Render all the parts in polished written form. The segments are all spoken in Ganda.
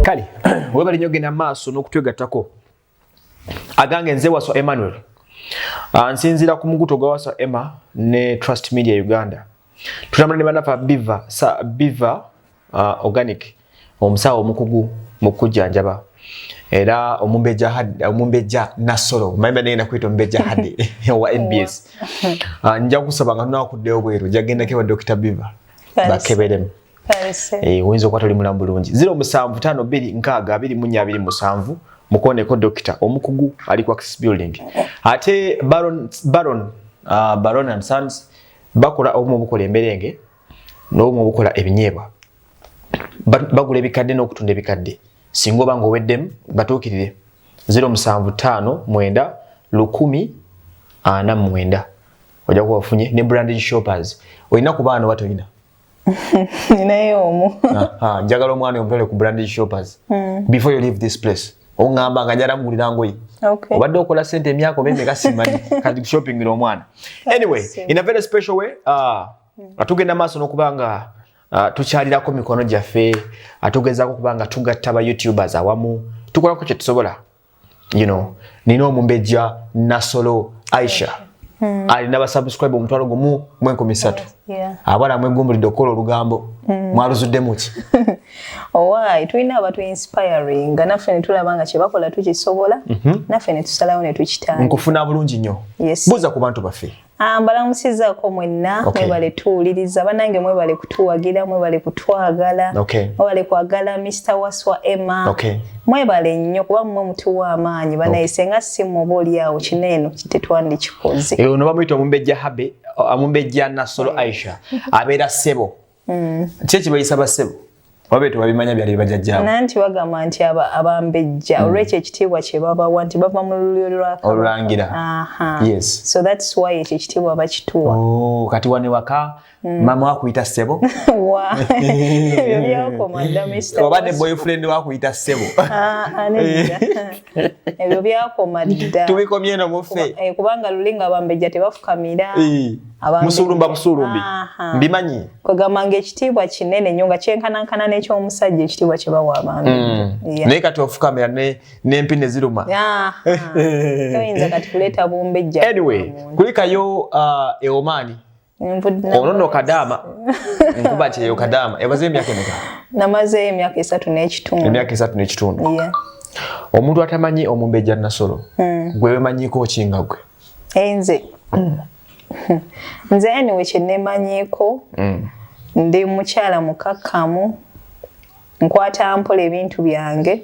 Kale webale nnyo, genda maaso n'okutwegattako. Agange nze Waswa Emmanuel. Nsinziira ku muguto gwa Waswa Emma ne Trust Media Uganda. Tutambula ne banafa Biva sa Biva Organic, omusawo omukugu mu kujjanjaba era omumbejja Nasolo. Mayimba negenda kuyita omumbejja Hadi owa NBS. Nja kusaba nga tunakuddeyo bweru, njagendako ewa Dr Biva bakeberemu. Oyinza okuba toli mulamu bulungi. 0752602427, mukoneko dokita omukugu ali ku Access Building. Ate Baron and Sons bakola obumu obukola emberenge n'obumu obukola ebinyeebwa. Bagula ebikadde n'okutunda ebikadde. Singa oba ng'oweddemu, batuukirire 0759 1049, ojja kuba ofunye. Ne Branded Shoppers, olina ku baana oba tolina? Ninayo omu. Njagala omwana omutwale ku Branded Shoppers before you leave this place. Oŋŋamba nga njala mugulira ngoye. Obadde okola sente emyaka oba emeka simanyi, kati shoppingira omwana. Anyway, in a very special way, tugenda maaso n'okuba nga tukyalirako mikono gyaffe, tugezaako okuba nga tugatta ba YouTubers awamu, tukolako kye tusobola. Nina omumbejja Nasolo Aisha, alina basubscribe 1,300. Abawala mwegumbulidde okukola olugambo, mwaluzuddemu ki? Owaayi, tulina abatu inspiring naffe ne tulaba nga kyebakola tukisobola, naffe ne tusalawo ne tukitandika. Nkufuna bulungi nnyo. Yes. Buuza ku bantu baffe. Ah, mbalamusizaako mwenna. Mwebale tuwuliriza banange, mwebale kutuwagira, mwebale kutwagala, mwebale kwagala Mr Waswa Emma. Mwebale nnyo kuba mmwe mutuwa amaanyi banaye. Senga si mmwe, oba oli awo kino eno tetwandikikoze. Ono bamuyita omumbejja Habe, omumbejja Nasolo Aisha, abeera ssebo. Ki ekibayisa bassebo? Wabe tewabimanya, byali bajjajjaabo. Nanti bagamba nti abambejja olwekyo ekitiibwa kye babawa nti bava mu lulyo lwa Kabaka. Olulangira. Aha. Yes. So that's why ekyo ekitiibwa bakituwa. Oh, kati wano ewaka maama wakuyita ssebo? Wa, ebyo byakoma dda, Mr. Oba ne Waswa. boyfriend wakuyita ssebo? Ah, ah, nedda, ebyo byakoma dda. Tubikomye eno muffe. Kubanga luli nga abambejja tebafukamira. Musulumba busulumbi. Aha. Mbimanyi. Kwegamba nga ekitiibwa kinene nnyo nga kyenkanankana n'ekyomusajja, ekitiibwa kye bawa abambejja. Yeah. Naye kati ofukamira n'empi ne ziruma. Aha. Toyinza kati kuleeta bumbejja. Anyway, kulikayo e Oman. Ono nno kadaama, nkuba kyeyo kadaama. Ebaze emyaka emeka? Namazeeyo emyaka 3 n'ekitundu. Emyaka 3 n'ekitundu. Yeah. Omuntu atamanyi omumbejja Nasolo, gwe wemanyiko ki nga gwe? Nze anyway kye neemanyiiko, ndi mukyala mukakkamu, nkwata mpola ebintu byange.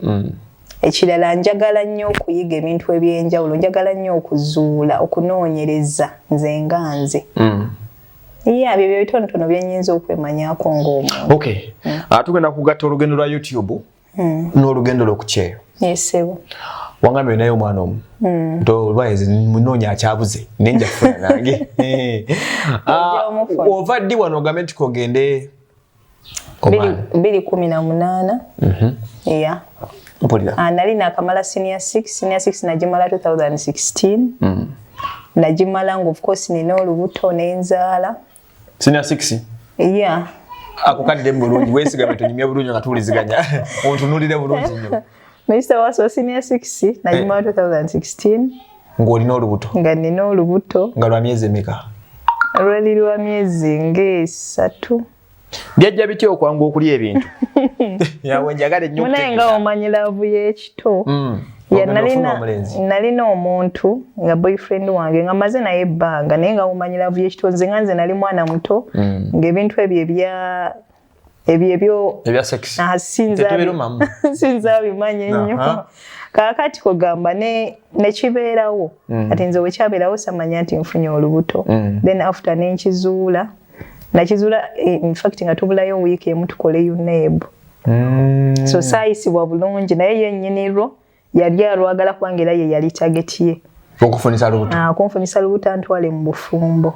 Ekirala, njagala nnyo okuyiga ebintu ebyenjawulo, njagala nnyo okuzuula, okunoonyereza nze nga nze. Yeah, byo bitonotono bye nnyinza okwemanyako ng'omuntu. Okay. Tugenda kugatta olugendo lwa YouTube n'olugendo lw'okukyeyo. Yesebo. Wangambye naye omwana omu nti munoonya akyabuze, naye nja kufuna nange. Ojja omufuna. Ova ddi wano ogambe nti kogende Oman? 2018, yeah. Mpulira. Ah, nali nakamala senior 6. Senior 6 nagimala 2016. Nagimala nga of course nina olubuto n'enzaala. Senior 6? Yeah. Akukadde bulungi, weesigamye tunyumye bulungi nga tuwuliziganya, ontunuulire bulungi nnyo. Mr Waswa, senior 6 nagimala 2016. Ng'olina olubuto? Nga nina olubuto. Nga lwa myezi emeka? Lwali lwa myezi ng'esatu. Byajja bitya okwangu okulya ebintu yawe? Njagala ennyo Munaye nga okutegeera. omanyi love y'ekito. Ya, Ogenda ofuna omulenzi. Nalina omuntu nga boyfriend wange nga maze naye ebbanga, naye nga omanyi love y'ekito, nze nga nze nali mwana muto, ng'ebintu ebyo ebyo ebyo Ebya sex. Ah, Tetubirumamu. sinza bimanyi ennyo. Kaakati kugamba nekibeerawo, kati nze wekyabeerawo samanya nti nfunye olubuto. Then after nenkizuula, nakizuula in fact nga tubulayo wiiki emu tukole UNEB. So saayisibwa bulungi, naye ye nnyini lwo yali alwagala kubanga era ye yali target ye. Okufunisa lubuto? Ah, kunfunisa lubuto antwale mu bufumbo.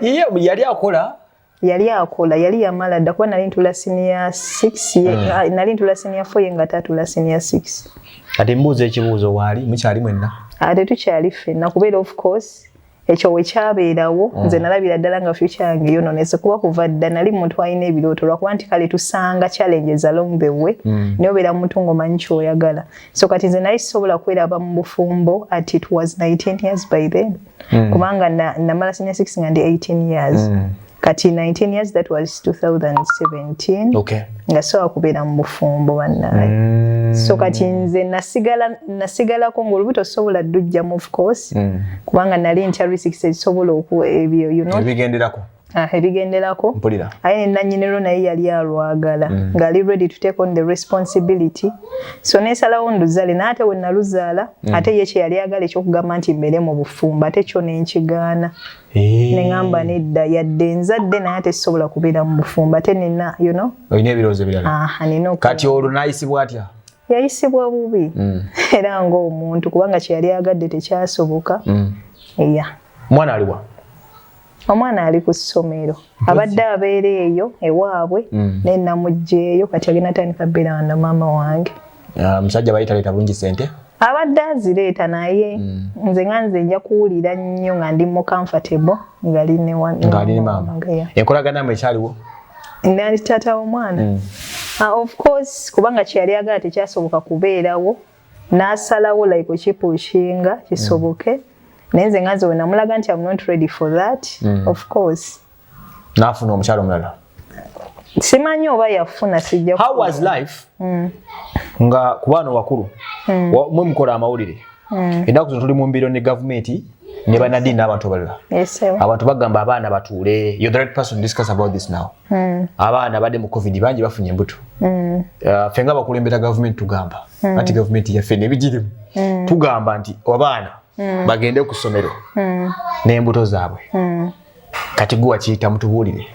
Ye yali akola? Yali akola, yali yamala dda, kuba nali ntula senior 6 ye, ah, nali ntula senior 4, ye nga tatula senior 6. Kati mbuuza ekibuuzo, waali mukyali mwenna? Ate tukyali ffenna, kubeera of course Ekyo wekyabeerawo, nze nalabira ddala nga future yange yonoonese, kuba kuva dda nali muntu alina ebirooto, lwakuba nti kale tusanga challenges along the way, naye obeera muntu ng'omanyi kyoyagala. So kati nze nali sisobola kweraba mu bufumbo at, it was 19 years by then, kubanga namala senior 6 nga ndi 18 years. Kati 19 years, that was 2017, nga sobola kubeera mu bufumbo, bannaye. So kati nze nasigalako ng'olubuto sobola ddujjamu, of course, kubanga nali ntya risks ezisobola oku ebyo, you know. Ebigenderako. Ah, ebigenderako. Mpulira. Aye ne nannyiniro naye yali alwagala, ng'ali ready to take on the responsibility. So nesalawo nduzaale, naye ate we naluzaala, ate ye kye yali agala ekyokugamba nti mbeere mu bufumbo, ate kyo nenkigaana. Neŋŋamba nedda, yadde nzadde, naye ate sisobola kubeera mu bufumbo, ate nina, you know. Olina ebirowoozo ebirala. Aha, nina Kati olwo n'ayisibwa atya? Yayisibwa bubi era ng'omuntu, kubanga kye yali agadde tekyasoboka. Ya. Omwana aliwa? Omwana ali ku ssomero, abadde abeera eyo ewaabwe, naye namuggyeeyo, kati agenda tandika beera na maama wange. Ah, musajja bayita leeta bulungi sente? Abadde azireeta, naye nze nga nze nja kuwulira nnyo nga ndi mu comfortable ngali ne Ng'ali ne maama. Wange, yeah. Enkolagana mwe ekyaliwo? Nali taata w'omwana. Ah, of course, kubanga kye yali agala tekyasoboka kubeerawo, n'asalawo like okipushinga kisoboke, naye nze nga nze we namulaga nti I'm not ready for that, of course. N'afuna omukyalo omulala? Simanyi oba yafuna, sijja. How was life nga ku baana wakulu? Mwe mukola amawulire, ennaku zino tuli mu mbiro ne gavumenti ne bannaddiini n'abantu abalala. Yes. Abantu bagamba abaana batuule. You're the right person to discuss about this now. Abaana badde mu COVID, bangi bafunye embuto. Ffe nga abakulembera gavumenti tugamba anti gavumenti yaffe nebigirimu, tugamba nti abaana bagende ku ssomero n'embuto zaabwe. Kati gwe wakiyita, mutubuulire.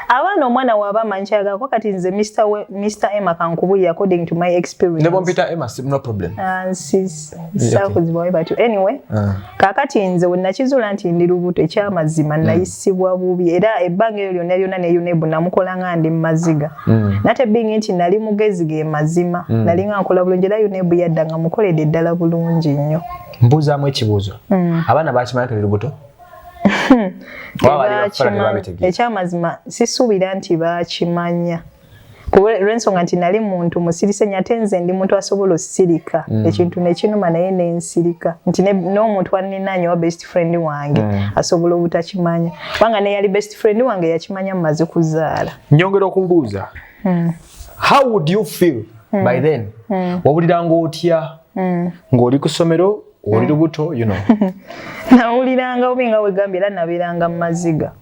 Abaana, omwana waaba amanyi kyayagala, kuba kati nze Mr Emma kankubulire according to my experience. Ne bwompita Emma, no problem. Ah, saakuzibwawe batyo. Anyway, kaakati nze we nakizuula nti ndi lubuto, ekyamazima nayisibwa bubi, era ebbanga eryo lyonna lyonna ne UNEB namukola nga ndi mu maziga. Nate being nti nali mugezi, ge mazima, nali nga nkola bulungi, era UNEB yadda nga mukoledde ddala bulungi nnyo. Mbuuzaamu ekibuuzo: abaana bakimanyi toli lubuto? Oba bali bakukola tebabitegeera? Ekyamazima sisuubira nti bakimanya, kuba lw'ensonga nti nali muntu musirise nnyo, ate nze ndi muntu asobola osirika ekintu nekinuma naye nensirika, nti n'omuntu anninaanye owa best friend wange asobola obutakimanya, kubanga neyali best friend wange yakimanya mumaze kuzaala. Nyongera okubuuza, how would you feel by then? Wawuliranga otya ng'oli ku ssomero, oli lubuto? Nawuliranga bubi nga wegambye, era nabeeranga mu maziga,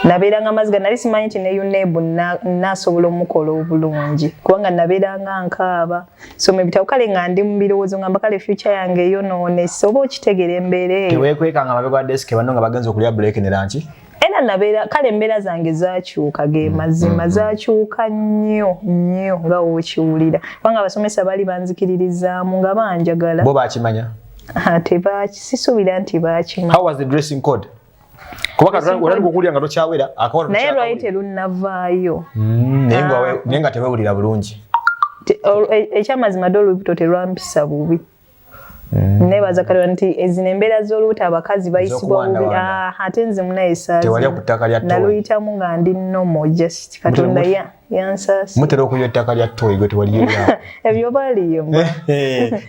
nabeeranga maziga. Nali simanyi nti ne UNEB nasobola omukola obulungi, kubanga nabeeranga nkaaba, soma ebitabo, kale nga ndi mu birowoozo, ngamba kale future yange eyonoonese, oba okitegeera embeera eyo. Teweekwekanga mabega wa desk banno nga bagenza okulya break ne lunch? Era nabeera, kale embeera zange zakyuka, ge mazima, zakyuka nnyo nnyo nga wokiwulira, kubanga abasomesa baali banzikiririzaamu nga banjagala. Bo bakimanya? Ah, sisuubira nti bakimanya. How was the dressing code? Kuba kati otandika okuwulira nga tokyawera akawala. Naye lwali terunnavaayo. Naye nga tewewulira bulungi. Ekyamazima dde olubuto terwampisa bubi. Nebaza Katonda nti ezino embeera z'olubuto abakazi bayisibwa bubi. Ez'okuwandawanda. Ah, ate nze munaye Tewalya ku ttaka lya toyi. Naluyitamu nga ndi normal, just Katonda yansaasi. Mutera okulya ettaka lya toyi, gwe tewaliyo. Ebyo baliyimba.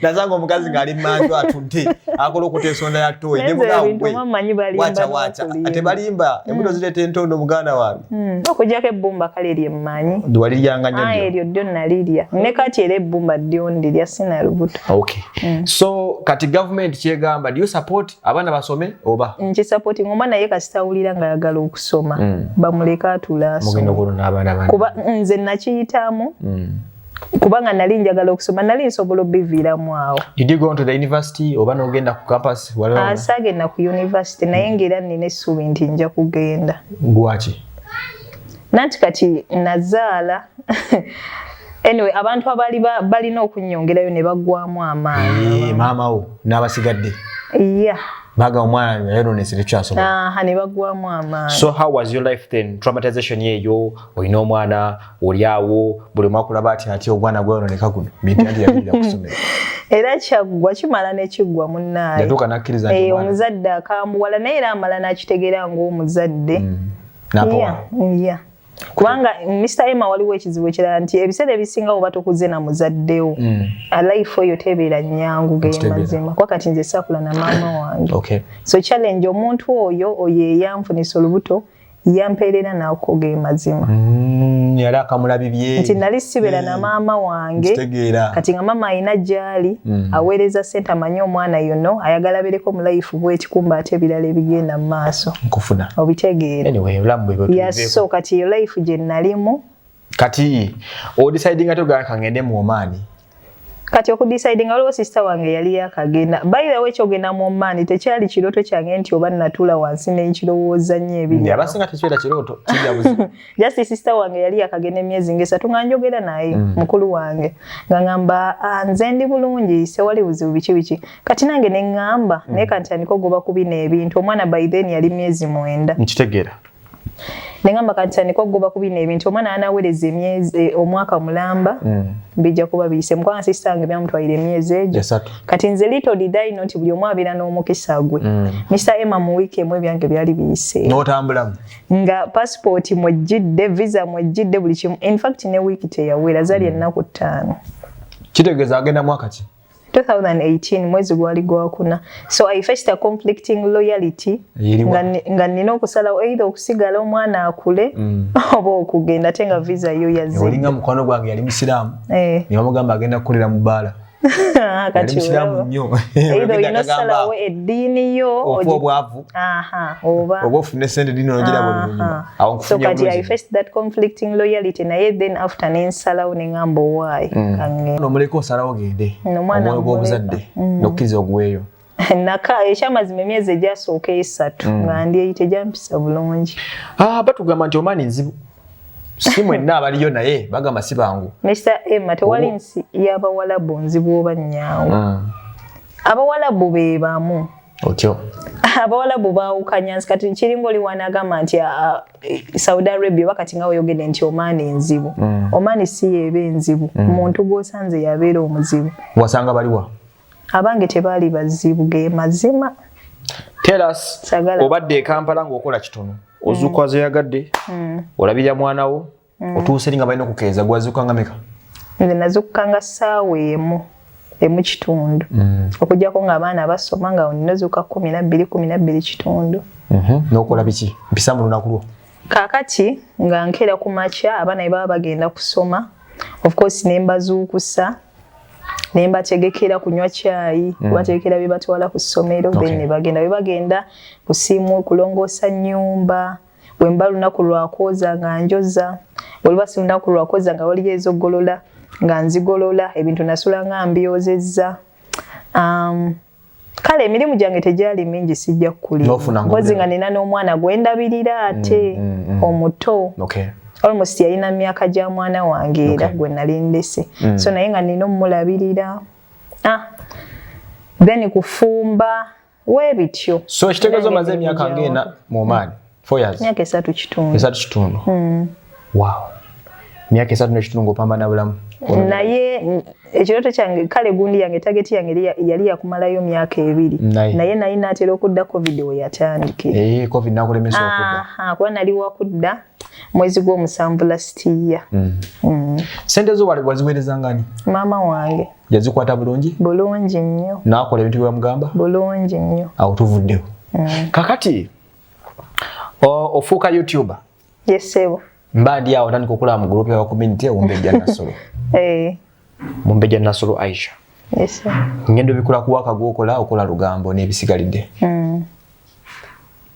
Nasanga omukazi ng'ali manju atudde akola okuta ensonda ya toyi. Naye nze ebintu mumanyi balimba. Wacha wacha. N'okulimba. Tebalimba, embuto zireeta entondo, muganda wange. Okuggyako ebbumba kale lyemmanyi. Waliryanga nnyo? Ah, ddyo. Eryo ddyo nalirya, ne kati era ebbumba ddyo ndirya, sina lubuto. Okay, so kati gavumenti kyegamba, do you support abaana basome oba? Nkisupporting. Omwana ye kasita awulira nga ayagala okusoma, bamuleke atuule Mugenda asome. okulona abaana bano. Kuba nze nakiyitamu, kubanga nali njagala okusoma, nali nsobola obiviiramu awo. Did you go to the university oba n'ogenda ku campus? Waliwo? Saagenda ku university, naye ngaera nina essuubi nti nja kugenda. Lwaki? Nanti kati nazaala. Anyway, abantu abaali balina okunyongerayo ne baggwamu amaanyi. Eh, maama wo n'abasigadde ya baga omwana yayononese, tekyasobola. Aha, ne baggwamu amaanyi. So how was your life then, traumatization yeeyo, olina omwana, oli awo, buli omu akulaba ati ati ogwana gweyononeka guno, bintu anti yabirira ku ssomero? Era kyaggwa, kimala nekiggwa munnaaye. Yatuuka n'akkiriza nti Eh, omwana- omuzadde akambuwala, naye era amala n'akitegeera ng'omuzadde. N'apowa. Yeah. Kubanga Mr Emma, waliwo ekizibu ekirala nti ebiseera ebisinga oba tokuze na muzaddewo, life eyo tebeera nnyangu, ge Nkitegeera. mazima, kuba kati nze saakula na maama wange. So challenge, omuntu oyo eyanfunisa olubuto yampeerera nako, ge mazima. Yali akamula bibye. Nti nali sibeera na maama wange. Nkitegeera. Kati nga maama alina gy'ali aweereza sente, amanyi omwana yono ayagala abeereko mu life bweti, kumba ate ebirala ebigenda mu maaso. Nkufuna. Obitegeera? Anyway, obulamu bwe bwe. Yeah, so kati eyo life gye nalimu. Kati odecidinga togaa kangende mu Oman? Kati okudecidinga, waliwo sister wange yali yakagenda. By the way, kyogenda mu Oman tekyali kirooto kyange nti oba natuula wansi nenkirowooza nnyo ebiri awo. Abasinga tekibeera kirooto, kijja buzibu. Just sister wange yali yakagenda emyezi nga 3 nga njogera naye, mukulu wange, nga ngamba, "Ah, nze ndi bulungi, sewali buzibu, biki biki." Kati nange ne ŋŋamba, naye kantandika ogoba ku bino ebintu. Omwana by then yali myezi 9. Nkitegeera. Ne ŋŋamba kantandika okugoba ku bino ebintu, omwana anaweereza emyezi omwaka mulamba, bijja kuba biyise mukwana. Sister wange byamutwalira emyezi egyo 3. Kati nze little did I know nti buli omu abeera n'omukisa gwe. Mr Emma, mu wiiki emu ebyange byali biyise. N'otambulamu. Nga passport mwejjidde, visa mwejjidde, buli kimu. In fact ne wiiki teyawera, zaali ennaku 5. Kitegeeza agenda mwaka ki? 2018, mwezi gwali gwakuna. So I faced a conflicting loyalty. Eriwa? Nga nina okusalawo either okusigala omwana akule oba okugenda, ate nga visa yo yazze. Olinga mukwano gwange yali musiraamu, Eh. ne bamugamba agenda kukolera mu bbaala. Kati Yali musiraamu olaba. nnyo. Either olina osalawo eddiini yo ofa obwavu Aha, oba oba ofune sente dini onogiraba oluvannyuma. Awo So nkufunye kati I bulungi. faced that conflicting loyalty, naye then after nensalawo neŋŋamba, owaayi kaŋŋende. Omuleka osalawo ogende. Omwana omwoyo gw'obuzadde mmuleka. nokkiriza oguweeyo. Naka ekyamazima, emyezi egyasooka 3 nga ndi eyi tegyampisa bulungi. Ah, batugamba nti Oman nzibu, si mwenna abaliyo, naye bagamba si bangu. Mr Emma, tewali nsi y'abawalabu nzibu oba nnyangu. Abawalabu be bamu. Otyo. Abawalabu baawukanya nsi. Kati kiringa oli wanagamba nti Saudi Arabia, oba kati nga weyogedde nti Oman enzibu. Oman si yeeba enzibu, muntu gw'osanze yabeera omuzibu. Wasanga baliwa? Abange tebaali bazibu, ge mazima. Tell us. Sagala. Obadde e Kampala ng'okola kitono, ozuuka zeyagadde, olabirira mwana wo, otuuse eri nga balina okukeeza, gwazuuka nga meka? Nze nazuukukanga ssaawa 1, 1:15, okuggyako ng'abaana basoma, nga ninazuuka 12, 12:15. N'okola biki mpisa mu lunaku lwo? Kaakati nga nkeera ku makya, abaana bwe baba bagenda kusoma, of course ne mbazuukusa, ne mbategekera kunywa caayi, kubategekera bye batwala ku ssomero. Then ne bagenda. Bwe bagenda kusiimu, kulongoosa nnyumba, bwe mba lunaku lwakwoza nga njoza, bwe luba si lunaku lwakwoza nga waliyo ezogolola nga nzigolola, ebintu nasula nga mbyozezza. Kale emirimu gyange tegyali mingi, sijja kukulimba. N'ofuna Mpozi nga nina n'omwana gwe ndabirira ate omuto. Almost yalina myaka gya mwana wange era gwe nali ndese. So naye nga nina omulabirira, then kufumba, weebityo. So ekitegeeza omaze emyaka ng'ena mu Oman, 4 years? Myaka 3 kitundu. 3 kitundu, wow, myaka 3 n'ekitundu ng'opambana bulamu. Naye ekirooto kyange, kale gundi yange, target yange yali yakumalayo myaka 2. Naye. Naye nali naatera okudda COVID we yatandikira. Eh, COVID nakulemesa okudda. Aha, kuba nali wakudda mwezi gw'omusanvu last year. Sente zo wali waziweerezangani? Maama wange. Yazikwata bulungi? Bulungi nnyo. N'akola ebintu byebamugamba? Bulungi nnyo. Awo tuvuddewo. Kakati ofuuka YouTuber. Yes ssebo. Mba ndi awo ntandika okulaba mu group ya community Omumbejja Nassolo. Eh, Mumbejja Nassolo Aisha. Yes sir. Ngendo bikula kuwaka gwokola, okola lugambo n'ebisigalidde.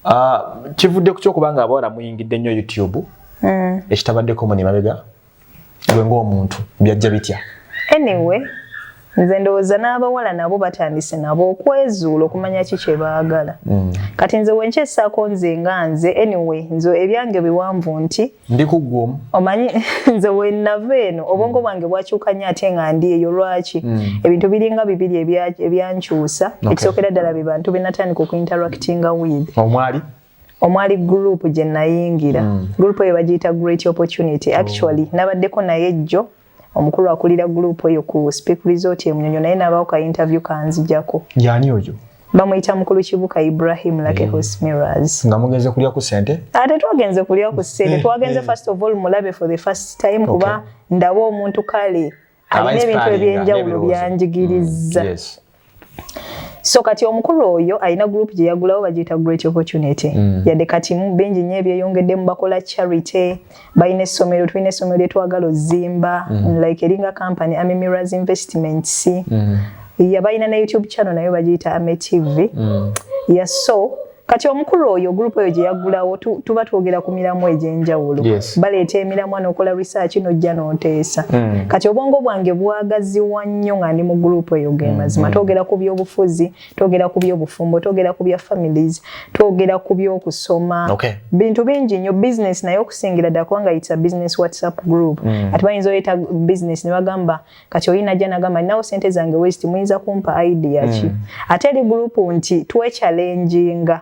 Ah, kivudde ku kyokubanga abawala muyingidde nnyo YouTube ekitabaddeko mu mabega. Gwe ng'omuntu byajja bitya? Anyway, nze ndowooza n'abawala nabo batandise nabo okwezuula, okumanya ki kye baagala. Kati nze wenkyessaako nze nga nze, anyway nze ebyange biwanvu nti Ndi kuggwa omu. Omanyi nze wenava eno, obwongo bwange bwakyuka nnyo ate nga ndi eyo. Lwaki? Ebintu biringa bibiri ebyankyusa. Ekisookera ddala, be bantu be natandika okuinteractinga with. Omwali? Omwali group gye nayingira. Group eyo bagiyita Great Opportunity. Actually nabaddeko naye jjo. Omukulu akulira group eyo ku Speak Resort e Munyonyo, naye nabawo ka interview kanzijako. Yani oyo? Bamuyita Mukulu Kibuka Ibrahim Lucky Horse Mirrors. Nga mugenze kulya ku ssente? Ate twagenze kulya ku ssente, twagenze first of all mulabe for the first time, kuba ndaba omuntu kale alina ebintu ebyenjawulo byanjigiriza. So kati omukulu oyo alina group gye yagulawo, bagiyita Great Opportunity. Yadde kati bingi nnyo ebyeyongeddemu, bakola charity, balina essomero, tulina essomero lyetwagala ozimba, like eringa company, Army Mirrors Investments. Ya, balina ne YouTube channel, nayo bagiyita Ame TV. Ya, so kati omukulu oyo group eyo gye yaggulawo, tuba twogera ku miramwa egy'enjawulo. Baleeta emiramwa n'okola research, n'ojja n'oteesa. Kati obwongo bwange bwagaziwa nnyo nga ndi mu group eyo, ge mazima. Twogera ku byobufuzi, twogera ku byobufumbo, twogera ku bya families, twogera ku byokusoma, bintu bingi nnyo, business naye okusingira ddala, kubanga it's a business WhatsApp group. Ati bayinza oyeta business ne bagamba kati oyina ajja nagamba, "Ninawo sente zange waste, muyinza kumpa idea ki?" Ate eri group nti twechallenginga.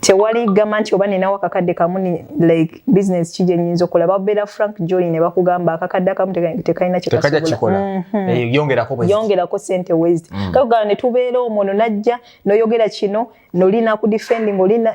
Tewali gamba nti oba ninawo akakadde kamu ni like business ki gye nnyinza okukola. Babeera frank jolly ne bakugamba akakadde akamu tekalina tekajja kyekasobola. Kikola. Yongerako bwe ziti. Yongerako sente waste. Kakugamba ne tubeera omwo, no najja noyogera kino, nolina ku defending, olina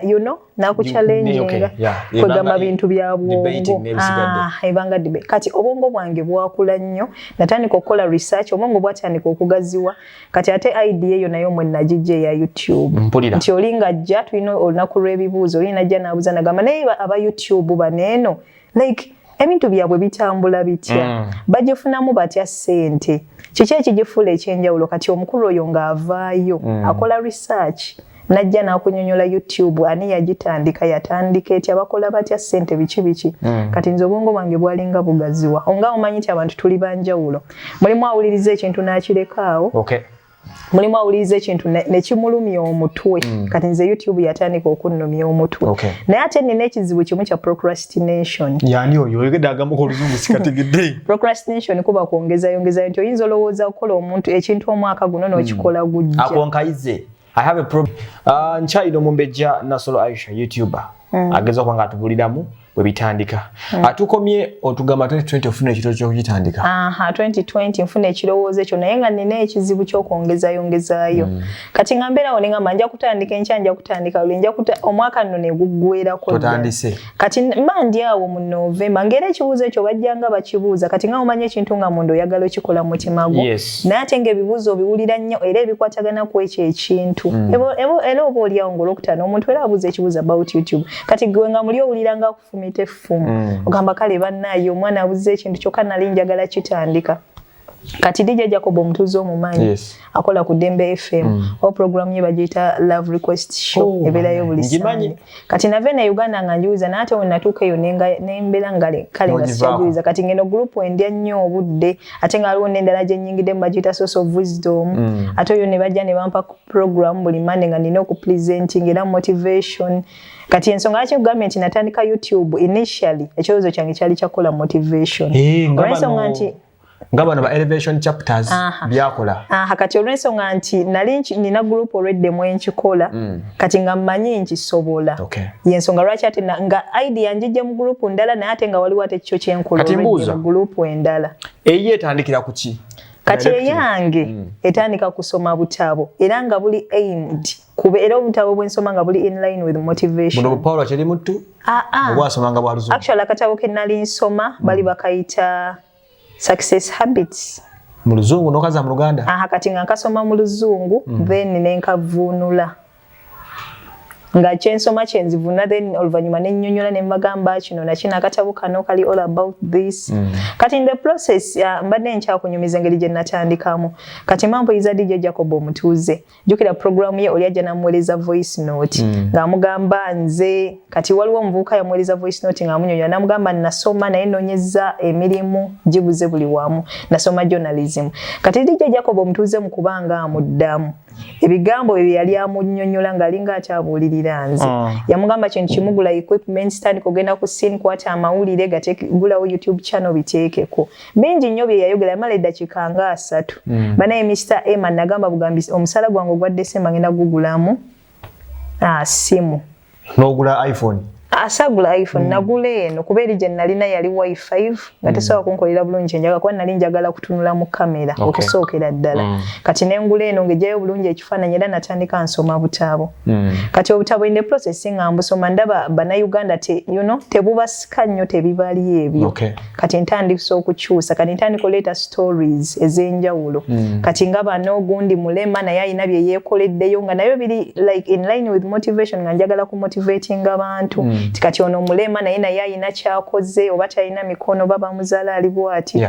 nakuchallenginga. Kwegamba bintu bya bwongo. Debating n'ebisigadde. Ah, ebanga debate. Kati obwongo bwange bwakula nnyo, natandika okukola research, obwongo bwatandika okugaziwa. Kati ate idea eyo nayo mwe nagijja eya YouTube. Mpulira. Nti oli ng'ajja, tulina olunaku lw'ebibuuzo, oli najja n'abuuza nagamba, naye aba YouTube baneeno, like ebintu byabwe bitambula bitya? Bagifunamu batya ssente? Kiki ekigifuula ekyenjawulo? Kati omukulu oyo ng'avaayo akola research, najja n'akunyonyola YouTube, ani yagitandika, yatandika etya, bakola batya ssente, biki biki. Kati nze obwongo bwange bwalinga bugaziwa. Nga omanyi nti abantu tuli banjawulo, mulimu awuliriza ekintu n'akirekaawo, mulimu awuliriza ekintu ne kimulumya omutwe. Kati nze YouTube yatandika okunnumya omutwe. Naye ate nina ekizibu kimu kya procrastination. Yani oyo oyogedde agambo oluzungu sikategedde. Procrastination kuba kwongezayongezayo, nti oyinza olowooza okukola omuntu ekintu omwaka guno n'okikola gujja. Akonkayize, I have a problem. Nkyalina omumbejja Nasolo Aisha, YouTuber, ageza okuba nga atubuliramu bwe bitandika. Atukomye otugamba 2020 ofuna ekirooto ky'okugitandika. Aha, 2020 nfuna ekirowoozo ekyo, naye nga nina ekizibu ky'okwongezayongezaayo. Kati nga mbeerawo ne ngamba nja kutandika enkya, nja kutandika luli, nja omwaka nno ne guggwerako ddala. Totandise. Kati mba ndi awo mu Novemba, ng'era ekibuuzo ekyo bajjanga bakibuuza. Kati nga omanyi ekintu nga munda oyagala okikola mu mutima gwo, naye ate ng'ebibuuzo obiwulira nnyo era ebikwatagana ku ekyo ekintu. Era oba oliawo ng'olwokutaano omuntu era abuuza ekibuuzo about YouTube. Kati gwe nga muli owulira nga akufumita effumu, ogamba kale bannaaye omwana abuuza ekintu kyokka nali njagala kitandika. Kati DJ Jacob omutuuze omumanyi? Yes. Akola ku Dembe FM, oba program ye bagiyita Love Request Show, Oh, ebeerayo buli ngimanyi. Sunday. Kati nava eno e Uganda nga njuliza, naye ate we natuuka eyo nembeera nga kale nga N'ogivaako. sikyajuliza. Kati ngeno group endya nnyo obudde, ate nga waliwo n'endala gye nnyingiddemu bagiyita Source of Wisdom. Ate oyo ne bajja ne bampa program buli Monday nga nina okupresenting era motivation. Kati ensonga lwaki nkugambye nti natandika YouTube, initially ekirowoozo kyange kyali kyakukola motivation. Eh, nga Olw'ensonga nti nga bano ba Elevation Chapters byakola. Aha, kati olw'ensonga nti nali nina group already mwenkikola, kati nga mmanyi nkisobola. Yensonga lwaki ate nga idea njijja mu group ndala, naye ate nga waliwo ate kyo kyenkola Kati already mbuuza. mu group endala. Eyo etandikira ku ki? Kati Directly. eyange etandika kusoma butabo, era nga buli aimed kube, era obutabo bwensoma nga buli in line with motivation. Buno bupawulo kyeri muttu Ah, ah. obwasomanga bwa luzungu. Actually akatabo ke nali nsoma bali bakayita Success Habits. Mu luzungu n'okaza mu Luganda. Aha, kati nga nkasoma mu luzungu, then nenkavuunula nga kyensoma kyenzivuna, then oluvannyuma nennyonnyola ne mbagamba kino nakino, akatabo kano kali all about this. Kati in the process, mbadde nkyakunyumiza engeri gye natandikamu. Kati mampuyiza DJ Jacob omutuuze, jjukira programu ye oli ajja namuweereza voice note ng'amugamba nze, kati waliwo omuvubuka yamuweereza voice note ng'amunyonyola, namugamba nasoma naye noonyeza emirimu gibuze buli wamu, nasoma journalism. Kati DJ Jacob omutuuze mu kubanga amuddamu ebigambo bye yali amunnyonnyola ng'alinga akyabuulirira nze, yamugamba kintu kimugula equipment, tandika ogenda ku scene, kwata amawulire, gulawo YouTube channel, biteekeko. Bingi nnyo bye yayogera, yamala eddakiika nga 30. Banaye Mr Emma nagamba bugambi, omusala gwange ogwa December ngenda gugulamu simu. N'ogula iPhone. Asagula iPhone. Nagula eno kuba eri gye nalina yali Y5 nga tesobola kunkolera bulungi kyenjagala, kuba nali njagala kutunula mu kamera okusookera ddala. Kati nengula eno ng'ejjayo bulungi ekifaananyi, era natandika nsoma butabo. Kati obutabo, in the process nga mbusoma, ndaba Bannayuganda te, tebubasika nnyo, tebibali ebyo. Kati ntandisa okukyusa, kati ntandika oleeta stories ez'enjawulo. Kati nga bano, gundi mulema naye alina bye yeekoleddeyo, nga nayo biri like in line with motivation, nga njagala ku motivating abantu. Ti kati ono mulema naye alina kyakoze, oba talina mikono, oba bamuzaala ali bwati,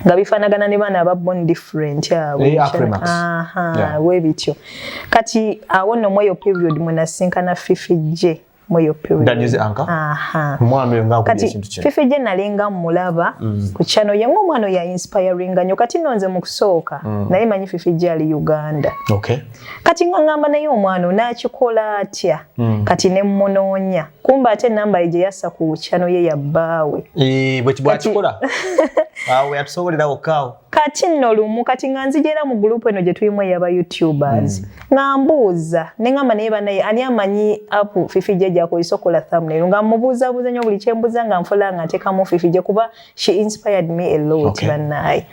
nga bifaanagana ne baana aba born different abo. Eh, Afrimax. Aha, we bityo. Kati awo nno mweyo period mwe nasinkana Fifi J, mweyo period. The news anchor? Aha. Omwana oyo ng'akubye Kati ekintu kino. Fifi J nalinga mmulaba ku channel ye ng'omwana oyo inspiringa nnyo. Kati nno nze mu kusooka naye manyi Fifi J ali Uganda. Kati nga ngamba, naye omwana onaakikola atya? Kati ne mmunoonya, kumba ate enamba ye gye yassa ku channel ye ya bbaawe. Eh, bwe bwakikola awo yatusobolera wokka. Kati nno lumu, kati nga nzija era mu group eno gye tulimu ey'aba YouTubers, nga mbuuza ne ngamba, naye banaye, ani amanyi app Fifi J gy'akozesa okola thumbnail? Nga mubuuzabuuza nnyo, buli kyembuuza nga nfola nga nteekamu Fifi J, kuba she inspired me a lot. Bannaye,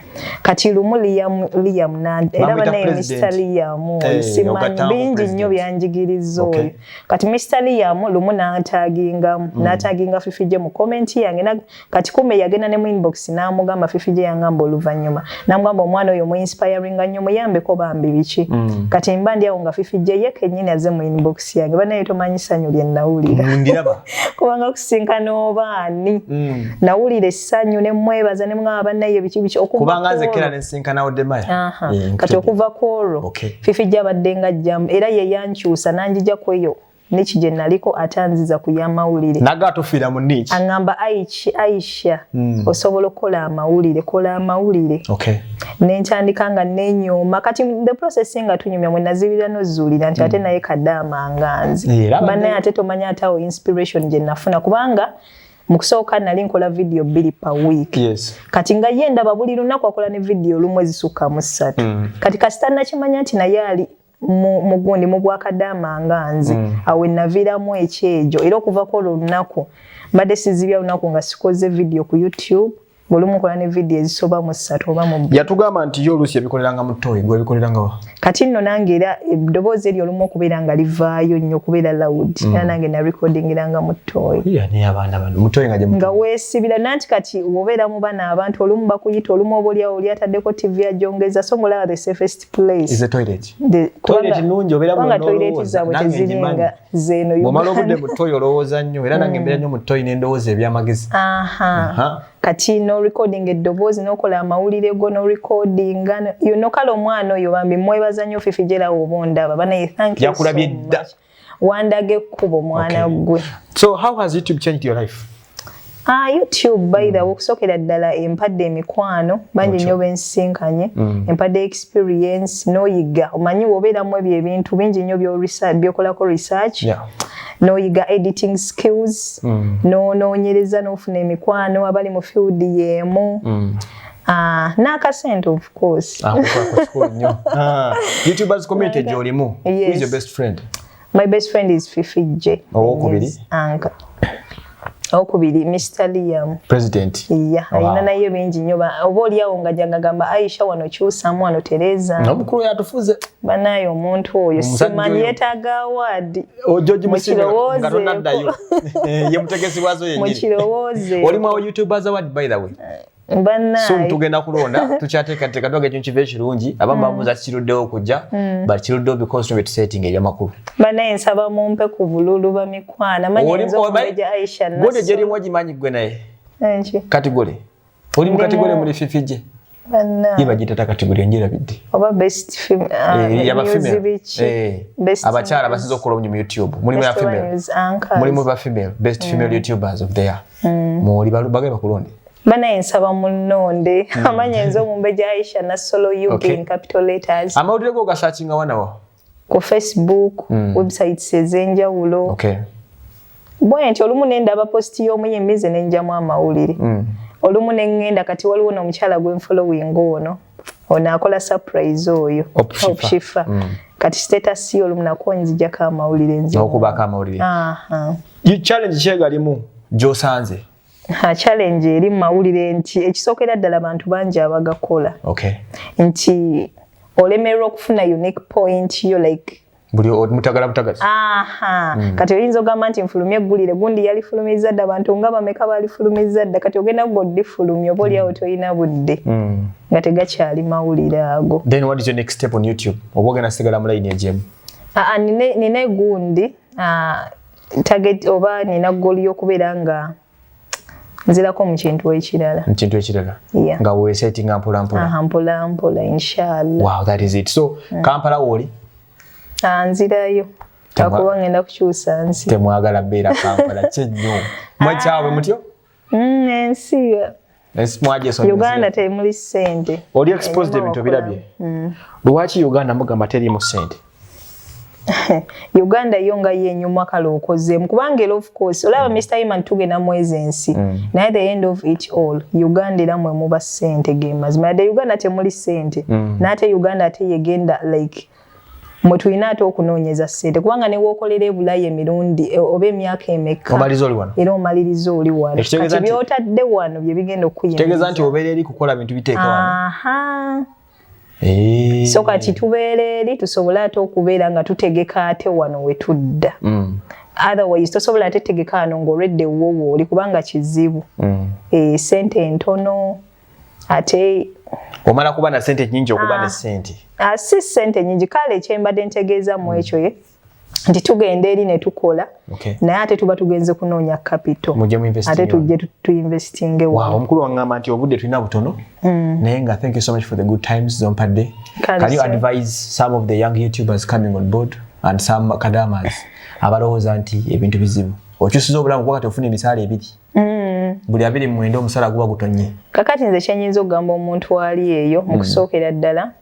kati lumu Liam era Bamuyita bannaye, Mr President. Liam oyo, Eh, simanyi ogattanga bingi president. nnyo byanjigiriza oyo. Kati Mr Liam lumu n'antagingamu, n'ataginga Fifi J mu comment yange. Kati kumbe yagenda ne mu inbox n'amugamba, Fifi J yangamba oluvannyuma, n'amugamba omwana oyo mu inspiringa nnyo, muyambeko bambi, biki. Kati mba ndi awo nga Fifi J ye kennyini azze mu inbox yange. Banaye, tomanyi ssanyu lye nawulira, Ndiraba. kubanga kusinkana obaani. Nawulira essanyu ne mwebaza ne mugamba, bannaye, biki biki. Okuva Kubanga nze ku kera olwo- nensinkanawo Demaya. Aha. Eh, Kati okuva ku olwo Fifi J abadde nga jjamu, era ye yankyusa n'anjija ku eyo niche gye naliko, ate anziza ku y'amawulire. Naga tofiira mu niche. Aŋŋamba, "Aisha, osobola okukola amawulire, kola amawulire." Nentandika nga nenyooma. Kati the process nga tunyumya, mwe nazibira nozuulira nti ate naye kadaama nga nze. Eh, era Bannaye, ate tomanya ate awo inspiration gye nafuna, kubanga mu kusooka nali nkola video 2 per week. Kati nga ye ndaba buli lunaku akola ne video lumu ezisukka mu 3. Kati kasita nakimanya nti naye ali mu gundi mu bwakadaama nga nze, awo naviiramu ekyejo. Era okuva ku olwo olunaku mbadde sizibya lunaku nga sikoze video ku YouTube. Olumu nkola ne video ezisoba mu 3 oba mu Yatugamba nti ye oluusi ebikoleranga mu toyi, gwe ebikoleranga wa? Kati nno nange era eddoboozi eryo olumu okubeera nga livaayo nnyo, okubeera loud, era nange na recordingiranga mu toyi. Iya, naye abaana bano mu toyi nga gye Nga weesibira nanti. Kati wobeera mu bano abantu, olumu bakuyita, olumu oba oliawo oli ataddeko TV agyongeza, so ngolaba the safest place Is a toilet. Toilet nnungi, obeera kubanga muno toilet n'olowooza. zaabwe Nange teziringa ngimanyi. zeeno Bw'omala obudde Uganda. mu toyi olowooza nnyo, era nange mbeera nnyo mu toyi n'endowooza ebyamagezi. Aha. Aha. Kati no recording eddoboozi n'okola amawulire go no recordinga kale omwana oyo bambi mwebaza nnyo. Fifi J, era oba ondaba, banaye, thank you so Yakulabye dda. much. Wandaga ekkubo, mwana gwe. So how has YouTube changed your life? Ah, YouTube, by the way, okusookera ddala empadde emikwano bangi nnyo bensinkanye, empadde experience n'oyiga. Omanyi wobeeramu ebyo ebintu bingi nnyo by'okolako research, n'oyiga editing skills, n'onoonyereza, n'ofuna emikwano abali mu field y'emu. Ah, n'akasente, of course. Ah, kukola kikulu nnyo. Ah, YouTubers community gy'olimu, who is Yes. your best friend? My best friend is Fifi J. Owokubiri? Yes, anka owokubiri Mr Liam. President. Ya, alina naye bingi nnyo. Oba oliawo nga jangagamba, "Aisha, wano kyusamu, wano tereeza." Omukulu yatufuze. Banaye, omuntu oyo Omusajja simanyi, oyo. yeetaaga award. George Musinga nga Mukirowoozeeko. tonaddayo. Eh, ye mutegesi waazo yennyini. Mukirowooze. Oli mu YouTubers Award, by the way. Soon Banaye. tugenda kulonda, tukyateekateeka twaga ekintu kiva ekirungi. Abamu babuuza kiruddewo okujja, but kiruddewo because tube tusetting ebyamakulu. Banaye, nsaba mumpe ku bululu, bamikwano. Manyi nze omumbejja Aisha Gode Nassolo. gyerimu ogimanyi gwe naye? Enki? Category oli mu category muri Fifi J. Banaye. Ye bagiyita category enjerabidde. Oba best Eh, yaba news female. biki? Eh, Best abakyala news. abasinze okukola obungi mu YouTube mulimu ya Best female. news anchors. Mulimu ba female, best female YouTubers of the year. Muli bagenda bakulonde. Banaye, nsaba munnonde. Amanya nze omumbejja Aisha Nassolo UG in capital letters. Amawulire go gasearchinga wanawa? Ku Facebook, websites ez'enjawulo. Bwe nti olumu nendaba post y'omuyimbi, nze nenjamu amawulire. Olumu neŋŋenda, kati waliwo n'omukyala gwe nfollowing, ono akola surprise oyo. Opshifa. Opshifa. Kati status ye olumu nakwo nzijjako amawulire nze. N'okubako amawulire. Aha. Challenge kyegalimu gy'osanze? Challenge eri mu mawulire nti ekisookera ddala, abantu bangi abagakola, nti olemererwa okufuna unique point yo, like buli mutagala butagazi. Aha. Kati oyinza ogamba nti nfulumye eggulire, gundi yalifulumizza dda, abantu nga bameka balifulumizza dda. Kati ogenda gwe odifulumya, oba oliawo tolina budde, nga tegakyali mawulire ago. Then what is your next step on YouTube? Oba ogenda sigala mu line egyemu? Aa, nina egundi target, oba nina goal y'okubeera nga nzirako mu kintu ekirala. Mu kintu ekirala? Yeah. Nga weesetinga mpola mpola? Aha, mpola mpola, inshallah. Wow, that is it. So Kampala wooli? Ah, nzirayo akuba ngenda kukyusa nsi. Temwagala beera Kampala kyennyo, mwekyabwe mutyo? Ensi Ensi mwagyesonyiwa. Uganda temuli ssente. Oli exposed, Enyuma ebintu wakola. birabye. Lwaki Uganda mugamba teriimu ssente? Uganda yo nga yenyuma, kale okozeemu, kubanga era of course olaba Mr Iman, tugenda mwezi ensi, naye the end of it all, Uganda era mwe muba ssente. Ge mazima, yadde Uganda temuli ssente, n'ate Uganda ate yegenda like mwe tulina ate okunoonyeza ssente, kubanga ne wookolera ebulayi emirundi oba emyaka emeka, Omaliriza oli wano. Era omaliriza oli wano. Ekitegeeza Kati byotadde wano bye bigenda okukuyingiza. Kitegeeza nti obeera eri kukola bintu biteeka wano. Aha. So kati tubeera eri tusobole ate okubeera nga tutegeka ate wano we tudda. Otherwise tosobola ate tegeka wano ng'olwedde ewuwo wooli, kubanga kizibu. Sente entono ate. Omala kuba na sente nyingi okuba ne sente? Ah, si sente nyingi. Kale kyembadde ntegeeza mu ekyo ye nti tugenda eri ne tukola, naye ate tuba tugenze kunoonya capital, Mujje mu investing ate wano. tujje tuinvestinge Wow, wano. omukulu waŋŋamba nti obudde tulina butono, naye nga thank you so much for the good times zompadde. Kale, Can you sir. advise some of the young YouTubers coming on board and some kadamas abalowooza nti ebintu bizibu? Okyusiza obulamu, kuba kati ofuna emisaala ebiri buli 29, omusaala guba gutonye. Kakati nze kyenyinza okugamba omuntu ali eyo, mu kusookera ddala,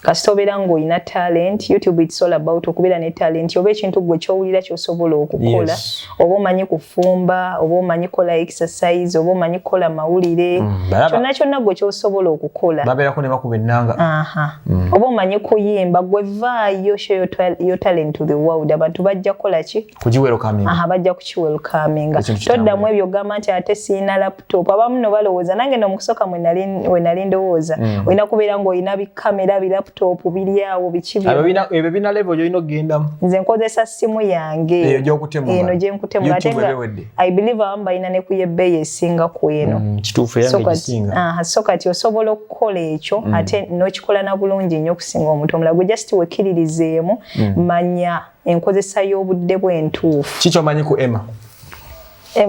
kasita obeera ng'olina talent, YouTube it's all about okubeera ne talent oba ekintu gwe kyowulira ky'osobola okukola. Oba omanyi kufumba, oba omanyi kukola exercise, oba omanyi kukola mawulire, Balaba. kyonna kyonna gwe ky'osobola okukola. Babeerako ne bakuba ennanga. Aha. Oba omanyi kuyimba, gwe vaayo, show your talent to the world. Abantu bajja kukola ki? Kugiwelcominga. Aha, bajja kukiwelcominga. Ekintu kitambule. Toddamu ebyo ogamba nti ate siina laptop. Abamu no balowooza, nange no mukusooka we nali ndowooza olina kubeera ng'olina bikamera, bilaptop biri awo, biki Ebyo byonna. Ebyo bina level gy'olina okugendamu. Nze nkozesa simu yange. Eyo gy'okutemu Eno ngalo. gye nkutemu, ate YouTube nga ebewedde. I believe abamu balina ne ku y'ebbeeyi esinga ku eno. Kituufu, era So nga kati, egisinga. aha, so kati osobola okukola ekyo ate n'okikola na bulungi nnyo okusinga omuntu omulala. Gwe just wekkiririzeemu, manya enkozesa y'obudde bw'entuufu. Kikyomanyi ku Emma?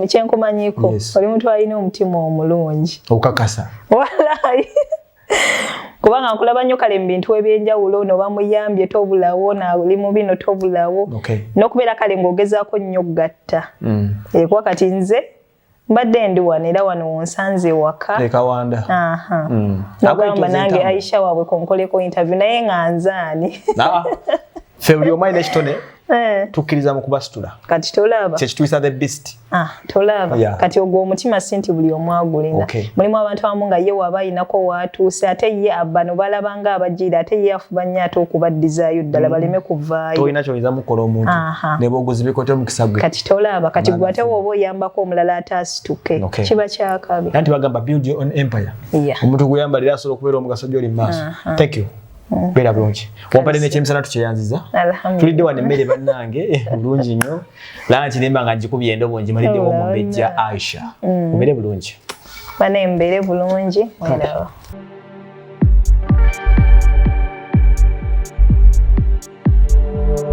Kyenkumanyiiko, oli muntu alina omutima omulungi. Okakasa? Walayi, kubanga nkulaba nnyo kale mu bintu ebyenjawulo, ono bamuyambye tobulawo, naali mu bino tobulawo, n'okubeera kale ng'ogezaako nnyo okugatta. Kuba kati nze mbadde ndi wano, era wano wonsanze waka. Ekawanda. Aha. Nogamba nange Aisha waabwe konkoleko interview, naye nga nzaani? Ffe buli omu alina ekitone, tukkiriza mu kubasitula. Kati tolaba? Kyekituyisa the beast. Ah, tolaba? Kati ogwo omutima si nti buli omu agulina. Mulimu abantu abamu nga ye waba ayinako waatuuse, ate ye bano balaba nga abajiira, ate ye afuba nnyo ate okubaddizaayo ddala baleme kuvaayo. Tolina kyoyinza mukola omuntu ne bwoguzibiko te omukisa gwe. Kati tolaba? Kati gwe ate woba oyambako omulala ate asituke, kiba kyakabi. Anti bagamba build your own empire. Omuntu gweyambalira asobola okubeera omugaso gyoli mu maaso. Thank you, beera bulungi. Wampadde n'ekyemisana, tukyeyanziza. Alhamdulillah. Tulidde wano emmere bannange, bulungi nnyo. Lanki nemba nga ngikubye endobo, ngimaliddewo omumbejja Aisha. Obeere bulungi. Bane, mbeere bulungi, mweraba.